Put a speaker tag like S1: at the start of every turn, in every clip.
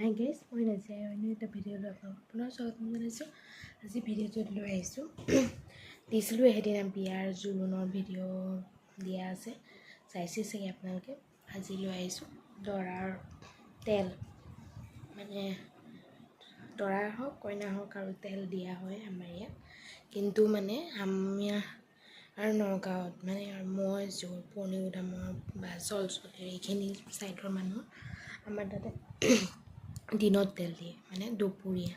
S1: Hi guys, মই নাজিয়া, অন্য এটা ভিডিঅ' লৈ আপোনালোকক পুনৰ স্বাগতম জনাইছোঁ। আজি ভিডিঅ'টোত লৈ আহিছোঁ, দিছিলোঁ সেইদিনা বিয়াৰ জোৰোণৰ ভিডিঅ' দিয়া আছে, চাইছে চাগে আপোনালোকে। আজি লৈ আহিছোঁ দৰাৰ তেল, মানে দৰা হওক কইনা হওক আৰু তেল দিয়া হয় আমাৰ ইয়াত। কিন্তু মানে আমি আৰু নগাঁৱত, মানে মই য'ৰ পুৰণিগুদামৰ বা চলচলিৰ এইখিনি ছাইডৰ মানুহ, আমাৰ তাতে দিনত তেল দিয়ে, মানে দুপৰীয়া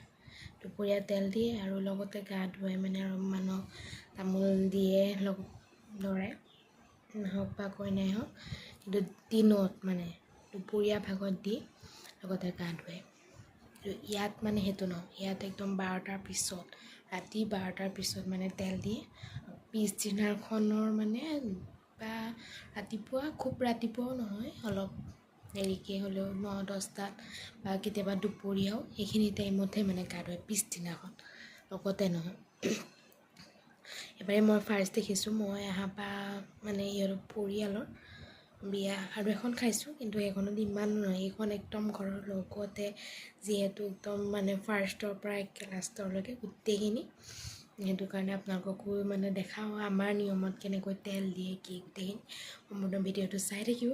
S1: দুপৰীয়া তেল দিয়ে আৰু লগতে গা ধুৱাই, মানে আৰু মানুহক তামোল দিয়ে লগ দৰাই হওক বা কইনাই হওক। কিন্তু দিনত মানে দুপৰীয়া ভাগত দি লগতে গা ধুৱায়। ইয়াত মানে সেইটো নহয়, ইয়াত একদম 12টাৰ পিছত, ৰাতি 12টাৰ পিছত মানে তেল দিয়ে। পিছদিনাখনৰ মানে বা ৰাতিপুৱা, খুব ৰাতিপুৱাও নহয়, অলপ দেৰিকৈ হ'লেও 9-10টাত বা কেতিয়াবা দুপৰীয়াও সেইখিনি টাইমতহে মানে গা ধুৱায়, পিছদিনাখন লগতে নহয়। এবাৰে মই ফাৰ্ষ্ট দেখিছোঁ, মই অহা পৰা মানে ইহঁতৰ পৰিয়ালৰ বিয়া আৰু এখন খাইছোঁ, কিন্তু সেইখনত ইমান নহয়। এইখন একদম ঘৰৰ লগতে যিহেতু, একদম মানে ফাৰ্ষ্টৰ পৰা একে লাষ্টৰলৈকে গোটেইখিনি। সেইটো কাৰণে আপোনালোককো মানে দেখাওঁ আমাৰ নিয়মত কেনেকৈ তেল দিয়ে কি, গোটেইখিনি সম্পূৰ্ণ ভিডিঅ'টো চাই থাকিব।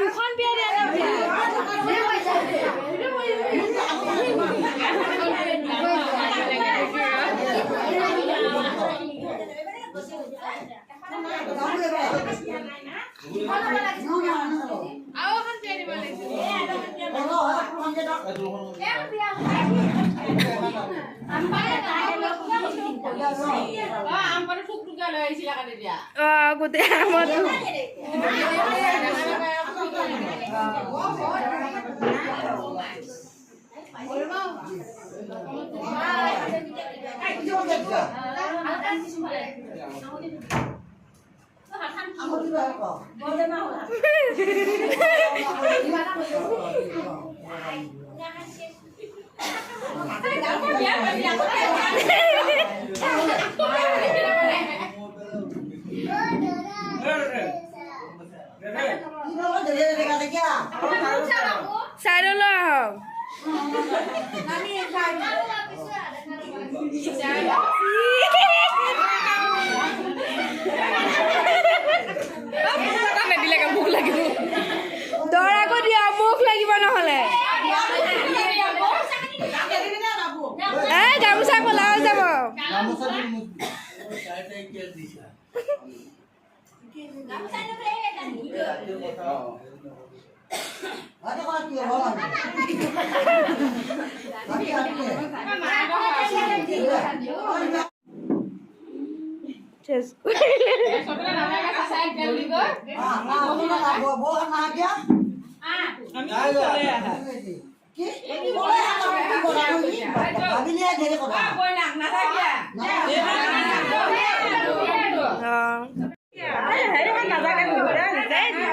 S2: দুখন বিয়া দিয়া। আৰু এখন বিয়া দিব লাগিছিল।
S1: গোটেই আমত চাইডলৈ আহক। দৰাকো দিয়া, মুখ লাগিব নহ'লে। এই গামোচা ক'লা হৈ যাব।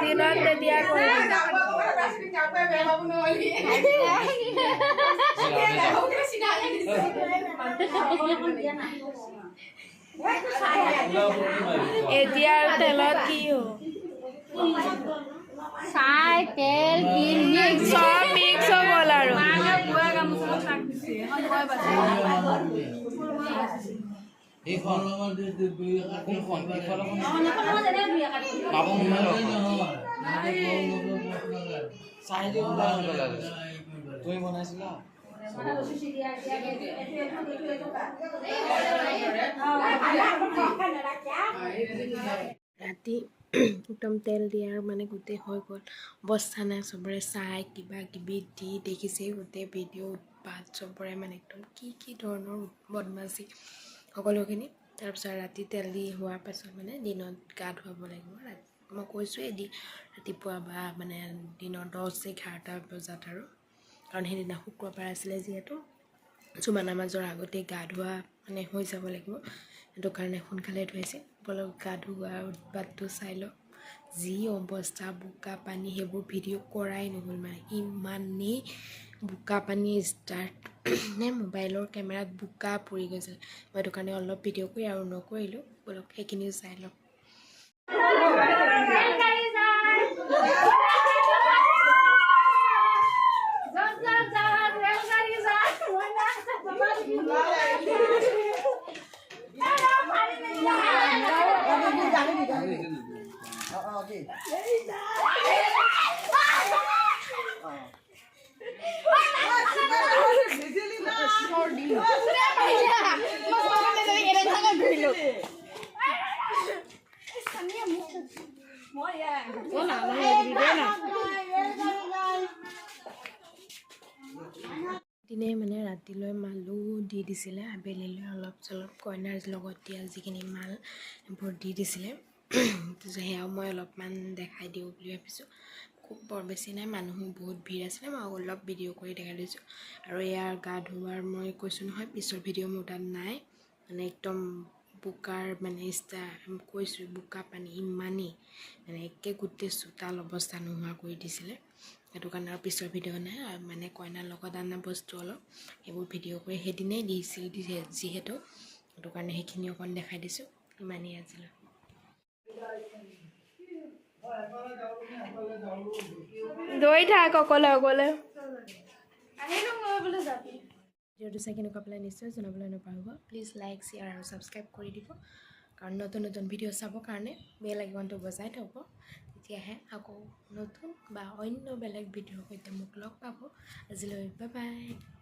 S1: দিনত তেতিয়া এতিয়া তেলত কি
S2: চাই তেল
S1: চব মিক্স হৈ গ'ল আৰু।
S3: তুমি বনাইছিলা।
S1: ৰাতি একদম তেল দিয়াৰ মানে গোটেই হৈ গ'ল, অৱস্থা নাই চবৰে, চাই কিবা কিবি দি দেখিছে গোটেই ভিডিঅ' উৎপাত চবৰে, মানে একদম কি কি ধৰণৰ বদমাচি সকলোখিনি। তাৰপিছত ৰাতি তেল দি হোৱাৰ পাছত মানে দিনত গা ধুৱাব লাগিব। ৰাতি মই কৈছোঁৱেই দি ৰাতিপুৱা বা মানে দিনৰ 10-11টা বজাত আৰু, কাৰণ সেইদিনা শুক্ৰবাৰ আছিলে যিহেতু জুমা নামাজৰ আগতেই গা ধোৱা মানে হৈ যাব লাগিব, সেইটো কাৰণে সোনকালে ধুৱাইছে। ব'লক গা ধোৱা উৎপাতটো চাই লওক। যি অৱস্থা, বোকা পানী, সেইবোৰ ভিডিঅ' কৰাই নহ'ল। মানে ইমানেই বোকা পানী ষ্টাৰ্ট নে মোবাইলৰ কেমেৰাত বোকা পৰি গৈছিল। মই সেইটো কাৰণে অলপ ভিডিঅ' কৰি আৰু নকৰিলোঁ। ব'লক সেইখিনিও চাই লওক।
S2: ৰেলগাড়ী যায়। য'ত য'ত যাওঁ, ৰেলগাড়ী যায়। মই না।
S1: দিনে মানে ৰাতিলৈ মালো দি দিছিলে, আবেলিলৈ অলপ চলপ কইনাৰ লগত দিয়া যিখিনি মাল সেইবোৰ দি দিছিলে। তাৰপিছত সেয়াও মই অলপমান দেখাই দিওঁ বুলি ভাবিছোঁ। খুব বৰ বেছি নাই, মানুহো বহুত ভিৰ আছিলে। মই অলপ ভিডিঅ' কৰি দেখাই দিছোঁ। আৰু এয়াৰ গা ধোৱাৰ মই কৈছোঁ নহয়, পিছৰ ভিডিঅ' মোৰ তাত নাই। মানে একদম বোকাৰ মানে কৈছোঁ, বোকা পানী ইমানেই, মানে একে গোটেই চোতাল অৱস্থা নোহোৱা কৰি দিছিলে। সেইটো কাৰণে আৰু পিছৰ ভিডিঅ' নাই। আৰু মানে কইনাৰ লগত অনা বস্তু অলপ সেইবোৰ ভিডিঅ' কৰি সেইদিনাই দিছিল যিহেতু, সেইটো কাৰণে সেইখিনি অকণ দেখাই দিছোঁ। ইমানেই আছিলে।
S2: দৈ থাক অকলে অকলে। আহিলো মই বোলে যাবি।
S1: ভিডিঅ'টো চাই কেনেকুৱা পালে নিশ্চয় জনাবলৈ নাপাহৰিব। প্লিজ লাইক, শ্বেয়াৰ আৰু ছাবস্ক্ৰাইব কৰি দিব, কাৰণ নতুন নতুন ভিডিঅ' চাবৰ কাৰণে বেল আইকনটো বজাই থ'ব। তেতিয়াহে আকৌ নতুন বা অন্য বেলেগ ভিডিঅ'ৰ সৈতে মোক লগ পাব। আজিলৈ বাই বাই।